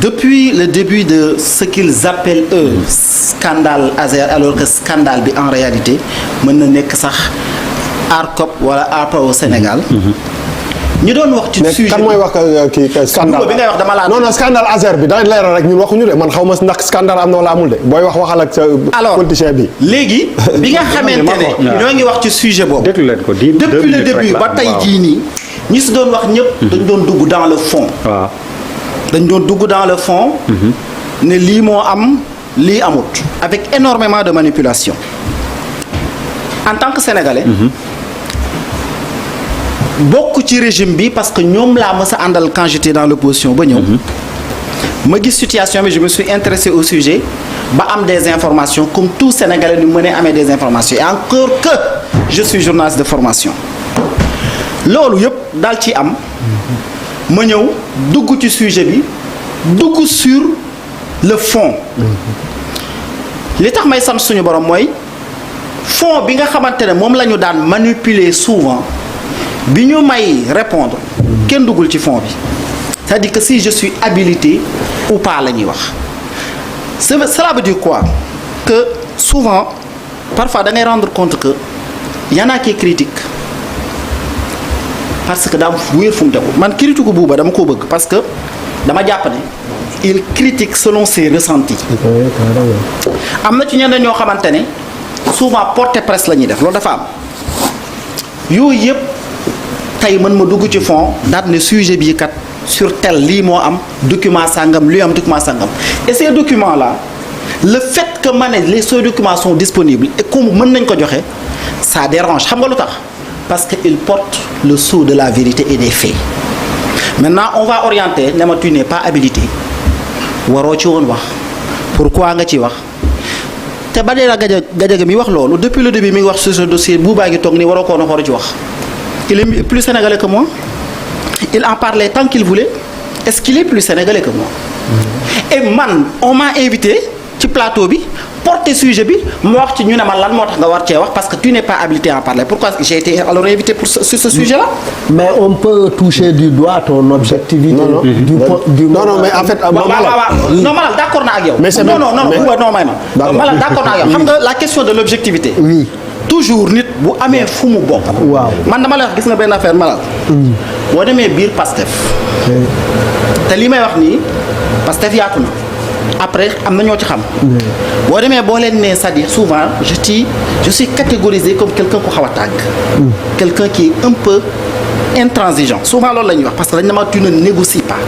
depuis le début de ce qu'ils appellent eux scandale Azer, alors que scandale bi en réalité mën na nekk sax ARCOP wala APA au Sénégal. ñu doon wax ci sujet kan mooy wax kii scandale bi ngay wax dama laa. non scandale Azer bi daañu leeral rek ñun waxuñu de man xaw ma ndax scandale am na wala amul de booy waxal ak sa. politicien bi. léegi bi nga xamante ne ñoo ngi wax ci sujet boobu. déglu leen ko depuis le début ba tey jii nii ñi si doon wax ñëpp. dañ doon dugg dans le fond. waaw dañ doon dugg dans le fond. ne lii moo am lii amut. avec énormément de manipulation. en tant que sénégalais. bokk ci régime bi parce que ñoom laa mës a àndal quand j'étais dans l'opposition ba ñëw. ma gis situation bi je me suis intéressé au sujet ba am des informations comme tout sénégalais nu mën a amee des informations et encore que je suis journaliste de formation. loolu yëpp daal ci am ma ñëw dugg ci sujet bi dugg sur le fond. li tax may sant suñu borom mooy fond bi nga xamante ne moom la ñu daan manipuler souvent. bi ñu may répondre kenn duggul ci fond bi c'est-à-dire que si je suis habilité ou pas la ñuy wax cela veut dire quoi que souvent parfois da ngay rendre compte que y en a qui critiquent parce que daa wéer fu mu tegu man critique buuba dama ko bëgg parce que dama jàpp ne il critique selon ses ressentis. am na ci ñenn ñoo xamante ne souvent porte presse la ñuy def loolu dafa am yooyu yëpp. tey mën ma dugg ci fond daal ne sujet bii kat sur tel lii moo am document sangam lii am document sangam et ces documents là le fait que ma ne ces documents sont disponibles et comme mën nañ ko joxe ça dérange xam nga lu tax parce que il porte le sceau de la vérité et des faits. Maintenant on va orienter ne ma tu n'es pas habilité waroo ci woon wax pourquoi nga ci wax te ba dee la Gadiaga mi wax loolu depuis le début mi ngi wax sur ce dossier bu baa ngi toog ni waroo koo na xool ci wax. Il est plus sénégalais que moi. Il en parlait tant qu'il voulait. Est-ce qu'il est plus sénégalais que moi? Et man, on m'a invité ci plateau bi porter sujet bi ma wax ci ñu ne ma lan moo tax nga war cee wax parce que tu n'es pas habilité à en parler. Pourquoi j'ai été alors invité sur ce sujet-là? Mais on peut toucher du doigt ton objectivité. Non, mais en fait. non Malal d'accord naa ak yow. Mais c'est non may ma. Malal d'accord naa ak yow xam nga la question de l'objectivité. Oui. toujours nit bu amee fu mu bokk. waaw man dama lay wax gis nga benn affaire Malal. boo demee biir Pastef. te li may wax nii Pastef yaatu na après am na ñoo ci xam. boo demee boo leen nee c'est-à-dire souvent je suis catégorisé comme quelqu'un ku xaw a tàgg. quelqu'un qui est un peu intransigeant souvent loolu la ñuy wax parce que dañ ne ma tu ne négocies pas.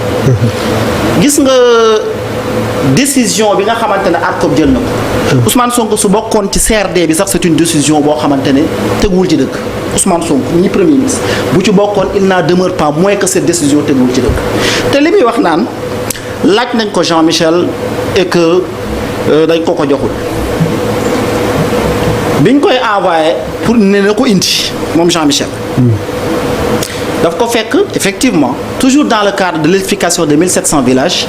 gis nga. décision bi nga xamante ne ARCOP jël na ko Ousmane Sonko su bokkoon ci CRD bi sax c'est une décision boo xamante ne teguwul ci dëkk Ousmane Sonko ñi premier ministre bu ci bokkoon il n'en demeure pas moins que cette décision teguwul ci dëkk te li muy wax naan laaj nañ ko Jean-Michel et que dañ ko joxul biñ koy envoyé pour ne na ko indi moom Jean-Michel daf ko fekk effectivement toujours dans le cadre de l'électrification de 1700 villages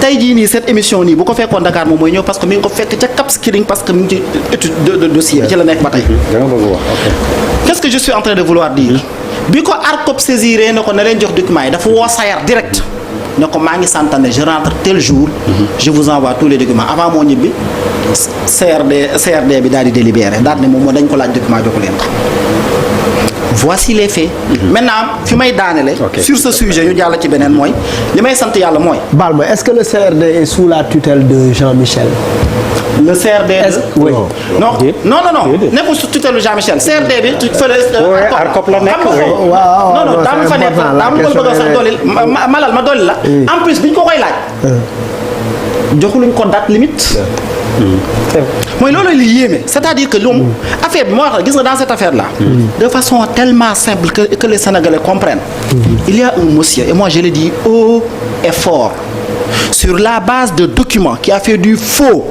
tey jii nii cette émission nii bu ko fekkoon Dakar moom mooy ñëw parce que mi ngi ko fekk ca Cap Skirring parce que mi ngi ci étude de dossier bi ci la nekk ba tey. Qu'est-ce que je suis en train de vouloir dire bi ko ARCOP saisiré ne ko na leen jox documents yi dafa woo Sayar direct ne ko maa ngi santaane je rentre tel jour. je vous envoie tous les documents avant moo ñibbi CRD bi daal di délibéré daal ne moom moo dañ ko laaj document jox leen ko. voici les faits. Maintenant fi may daanele. sur ce sujet ñu jàll ci beneen mooy li may sant yàlla mooy. Balma est-ce que le CRD est sous la tutelle de Jean-Michel. le CRD. oui non nekkul sous tutelle de Jean-Michel CRD bi tu fële. ARCOP la nekk waaw non dama fa nekk daa ma bëgg a sax dolli malal ma dolli la. en plus biñ ko koy laaj. joxuluñ ko date limite. mooy loolu li yéeme c'est-à-dire que loolu affaire bi moo wax gis nga dans cette affaire là de façon tellement simple que les Sénégalais comprennent il y a un monsieur et moi je le dis haut et fort sur la base de documents qui a fait du faux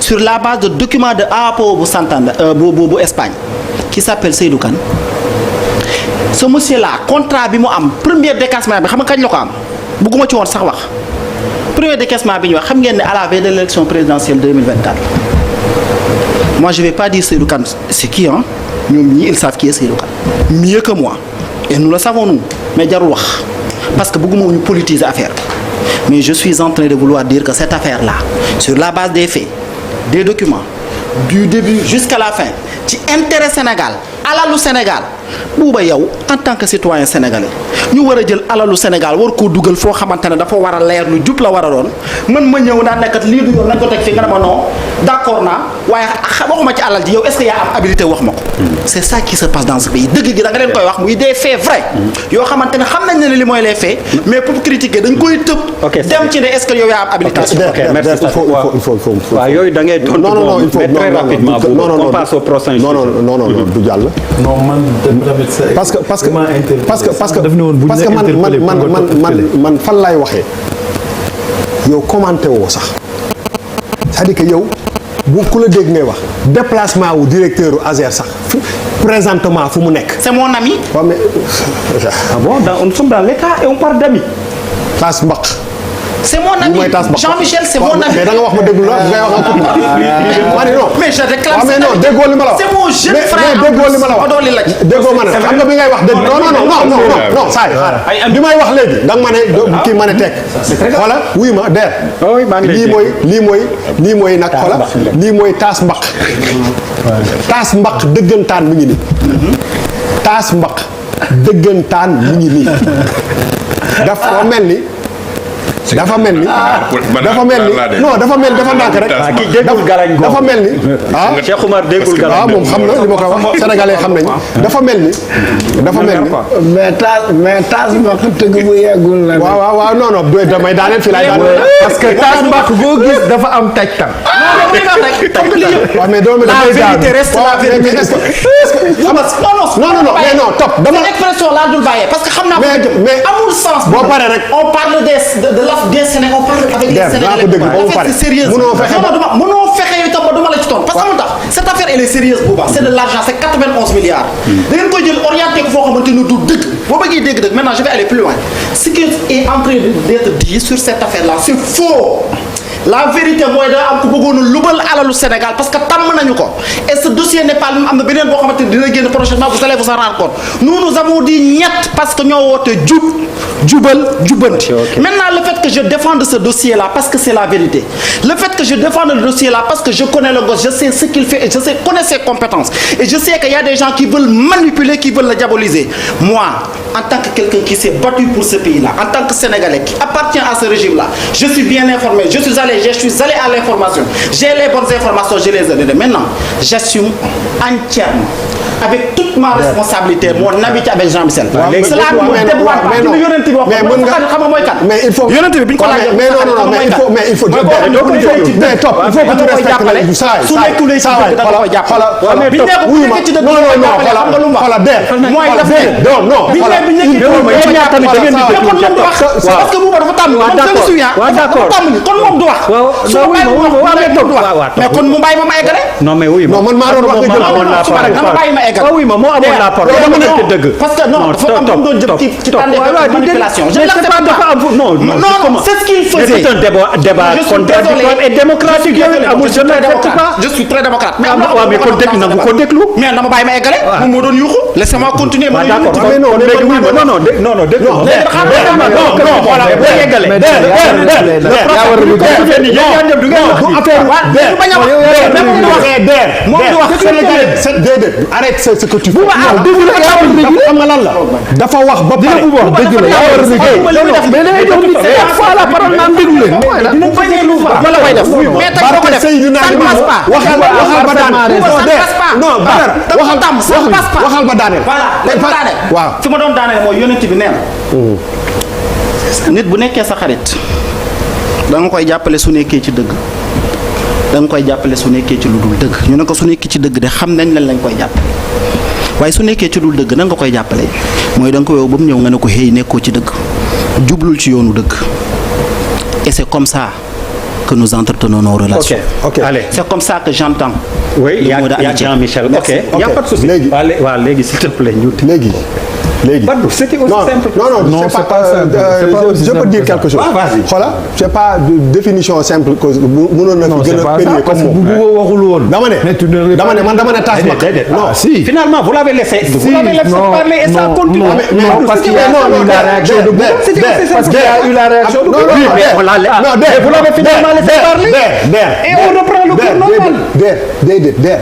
sur la base de documents de APO bu Santander bu Espagne qui s'appelle Seydou Kane ce monsieur là contrat bi mu am premier décaissement bi xam nga kañ la ko am bëgguma ci woon sax wax premier décaissement bi ñu wax xam ngeen ne à la veille de l'élection présidentielle 2024 moi je vais pas dire Seydou Kane c'est qui hein ñoom ñii ils savent qui est Seydou Kane mieux que moi et nous le savons nous mais jarul wax parce que bëgguma ñu politiser affaire mais je suis en train de vouloir dire que cette affaire-là, sur la base des faits, des documents, du début jusqu'à la fin, ci intérêt Sénégal alalu Sénégal buuba yow en tant que citoyen sénégalais ñu war a jël alalu Sénégal war koo dugal foo xamante ne dafa war a leer lu jub la war a doon man ma ñëw naa nekkat lii du yoon nañ ko teg fii nga ne ma non d'accord naa waaye waxuma ci alal ji yow est-ce que yaa am habilité wax ma ko. c'est ça qui se passe dans ce pays dëgg gi da nga leen koy wax muy des faits vrais yoo xamante ne xam nañ ne li mooy les faits mais pour critiquer dañ koy tëb. dem ci ne est-ce que yow yaa am habilitation. il faut waaw yooyu da ngay tontu non il faut mais très rapidement on passe au prochain sujet. non du jàll. non man parce que man fan laay waxee yow commenté woo sax c'est-à-dire que yow bu ku la dégg ngay wax déplacement wu directeur u ASER sax présentement fu mu nekk. c'est mon ami. waaw mais ah bon nous sommes dans l'état et on parle d'amis. taas mbaq. c'est mon ami Jean-Michel c'est mon ami. mais da nga wax ma déglu la ngay wax non. mais je réclame mais non déggoo li ma la wax. c'est mon jeune frère. mais déggoo li ma la wax déggoo ma ne xam nga bi ngay wax dégg non saa yi bi may wax léegi da nga ma ne kii ma ne teg. voilà wuy ma der. lii mooy nag xola lii mooy taas mbaq. taas mbaq dëggantaan mi ngi nii. taas mbaq dëggantaan mi ngi nii. dafa mel ni. dafa mel ni dafa ndànk rek. dafa mel ni. Cheikh Oumar déggul galañ. moom xam na li ma koy wax sénégalais xam nañu. dafa mel ni. mais taas mbaq tëgg bu yeggul la. waaw non damay daaneel fii laay daaneel. parce que taas mbaq boo gis dafa am tajtam. waaw mais doomu la vérité reste la vérité. non mais non top dama. cette expression laa dul bàyyee parce que xam naa ko jëm. mais amul sens. boo paree rek. on parle des Sénégalais, on parle avec les Sénégalais. C'est sérieux. Mënoo fexe yow itam ba duma la ci tontu parce que tax cette affaire elle est sérieuse Bouba c'est de l'argent c'est 91 milliards. da ngeen koy jël orienté ko foo xamante ni du dëgg boo bëggee dégg maintenant je vais aller plus loin ce qui est en train d'être dit sur cette affaire là c'est faux. La vérité mooy da am ko bëggoon a lubal alalu Sénégal parce que tàmm nañu ko et ce dossier n'est pas am na beneen boo xamante ni dina génn prochainement vous allez vous en rendre compte nous avons dit ñett parce que ñoo woote jubal jubbanti. Maintenant le fait que je défende ce dossier là parce que c'est la vérité le fait que je défende le dossier là parce que je connais le gosse je sais ce qu'il fait et je connais ses compétences et je sais qu'il y a des gens qui veulent manipuler qui veulent le diaboliser moi en tant que quelqu'un qui s'est battu pour ce pays là en tant que Sénégalais qui appartient à ce régime là je suis bien informé je suis allé à l'information j'ai les bonnes informations je les ai données maintenant j'assume entièrement avec toute ma responsabilité mon amitié avec Jean-Michel. cela mais il faut yonent bi bi ñu ko laajee mais il faut mais top il faut que tu respectes les saa su nekkulee ci dëgg da nga koy jàppale bi nekk bu nekk ci dëgg xoolal der mooy daf non bi nekk parce que Bouba dafa tàmm d'accord kon moom du wax mais kon mu bàyyi ma ma eggale non mais oui non man maa doon wax dama bàyyi ma eggale oui moo amoon la parole dama nekk dëgg parce que non dafa am doon jëm ci manipulation je l'accepte pas non c'est ce qu'il faisait c'est un débat contradictoire et démocratique yow amul je n'accepte pas je suis très démocrate mais kon dégg na ko déglu mais dama bàyyi ma eggale moom moo doon yuuxu laissez-moi continuer ma d'accord non déglu arrête ce que tu fais. xam nga lan la. dafa wax ba pare. dëgg la yaa war a liggéey. mais da ngay jox nit fois la parole naan déglu leen. mu bañ a lu wala way def mais tey boo ko def ça ne passe pas. waxal ba daaneel. non waxal ba daaneel. voilà waaw fi ma doon daaneel mooy yonent bi nee na nit bu nekkee sa xarit da nga koy jàppale su nekkee ci dëgg da nga koy jàppale su nekkee ci lu dul dëgg ñu ne ko su nekkee ci dëgg de xam nañ lan lañ koy jàppale waaye su nekkee ci dul dëgg nan nga koy jàppale mooy da nga ko yow ba mu ñëw nga ne ko xëy nekkoo ci dëgg jublul ci yoonu dëgg et c'est comme ça que nous entretenons nos relations. ok allez c'est comme ça que j'entends. oui il y a Jean-Michel ok il y a pas de souci. léegi waaw léegi s'il te plaît ñu. léegi léegi Badou, c'était aussi simple. non, c'est pas simple. C'est pas aussi je peux simple dire que ça. quelque chose. Ah, vas-y. Voilà, c'est pas de définition simple que mënoon na Non, fi c'est gën a pas ça, pénier parce comme que moom. bu waxul woon. dama Mais tu ne ne dama ne man dama ne taas mbaq. Non, si. Finalement, vous l'avez laissé parler et ça continue. Non, parce qu'il y a eu la réaction de Bouba. Parce qu'il y a eu la réaction de Bouba. Mais on l'a vous l'avez finalement laissé parler. Et on reprend le cours normal. déedéet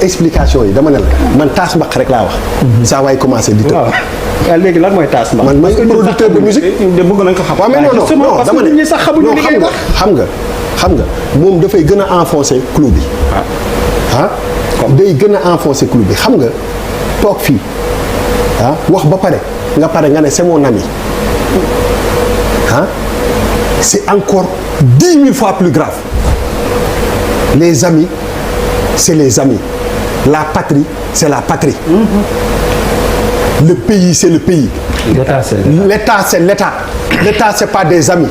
explication yi dama ne la man taas mbaq rek laa wax. saa waay commencé di tëb. waaw léegi lan mooy taas mbaq. man may producteur de musique. de bëgg nañ ko xam. waaw mais non non parce dama que ne nit ñi sax xamuñu li ngay wax. xam nga moom dafay gën a enfoncer clou bi. day gën a enfoncer clou bi xam nga toog fii wax ba pare nga ne c'est mon ami c'est encore 10 000 fois plus grave. Les amis c'est les amis, la patrie c'est la patrie. Le pays c'est le pays. L'État c'est l'État. L'État c'est pas des amis.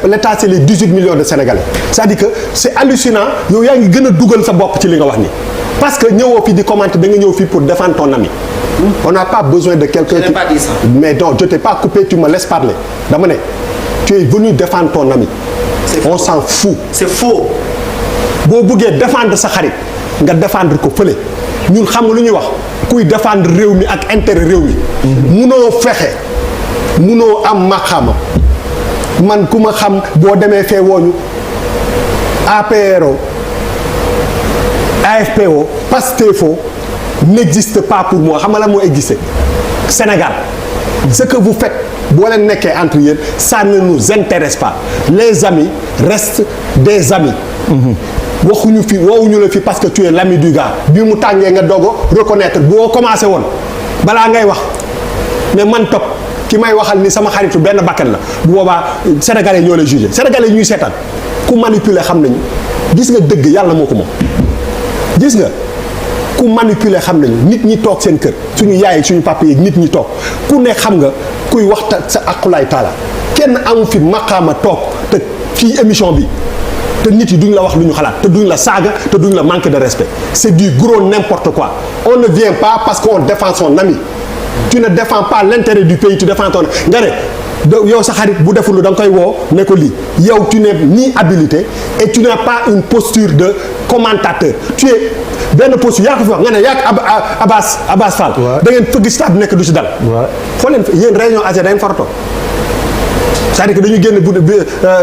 L'État c'est les 18 millions de Sénégalais. C'est-à-dire que c'est hallucinant yow yaa ngi gën a dugal sa bopp ci li nga wax ni parce que ñëwoo fi di commenter da nga ñëw fii pour défendre ton ami. On n'a pas besoin de quelqu'un. Je n'ai pas dit ça. Mais non, je t'ai pas coupé, tu me laisses parler. Dama ne tu es venu défendre ton ami. On s'en fout. C'est faux. boo bëggee défendre sa xarit nga défendre ko fële ñun xam nga lu ñuy wax kuy défendre réew mi ak intérêt réew mi. munoo fexe munoo am maqaama man ku ma xam boo demee fee wooñu APRO AFPO PASTEFO n'existe pas pour moi xam nga la moo existé Sénégal ce que vous faites boo leen nekkee entre yéen ça ne nous intéresse pas. Les amis restent des amis. waxuñu fi woowuñu la fi parce que tu es l'ami du gars bi mu tàngee nga doog a reconnaître boo commencé woon balaa ngay wax mais man topp ki may waxal ni sama xaritu benn bakkan la bu boobaa sénégalais ñoo lay jugé sénégalais ñuy seetaan ku manipuler xam nañu gis nga dëgg yàlla moo ko moom gis nga ku manipuler xam nañu nit ñi toog seen kër suñu yaay suñu papa yi nit ñi toog ku ne xam nga kuy waxta sa aqulaay taala kenn amu fi maqaama toog te fii émission bi te nit yi duñ la wax lu ñu xalaat te duñ la saaga te duñ la manquer de respect c'est du gros n'importe quoi. On ne vient pas parce qu'on défend son ami. Tu ne défends pas l'intérêt du pays, tu défends ton nga ne yow sa xarit bu deful da nga koy woo ne ko lii yow tu n'es ni habilité et tu n'as pas une posture de commentateur. Tu es benn posture yaa ko fi wax nga ne yaa Abbas Fall. da ngeen fëgg stade nekk du si dal. foo leen yéen réunion ASER da ngeen far toog c'est-à-dire que dañu génn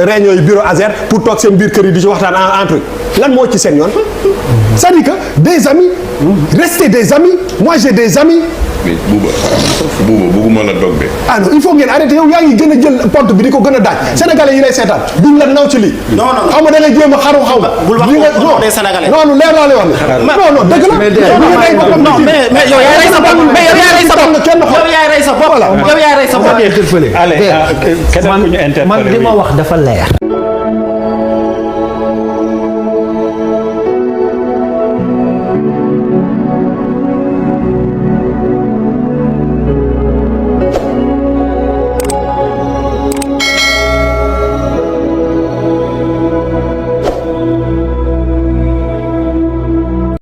réunion yi bureau ASER pour toog seen biir kër yi di ci waxtaan entre lan moo ci seen yoon c'est-à-dire que des amis restez des amis. Moi j'ai des amis. mais Bouba bëgguma la dog de. Ah non il faut ngeen arrêté yow yaa ngi gën a jël porte bi di ko gën a daaj sénégalais yi lay seetaan duñ la naw ci lii. non xaw ma da ngay jéem a xaru xaw ma. bul wax li non des sénégalais. non lu leer laa lay wax ni. non dëgg la. non mais yow yaay rey sa bopp mais yow yaay rey sa bopp yow yaay rey sa bopp yow yaay rey sa bopp. Allez, keneen ku ñu interpellé. man li ma wax dafa leer.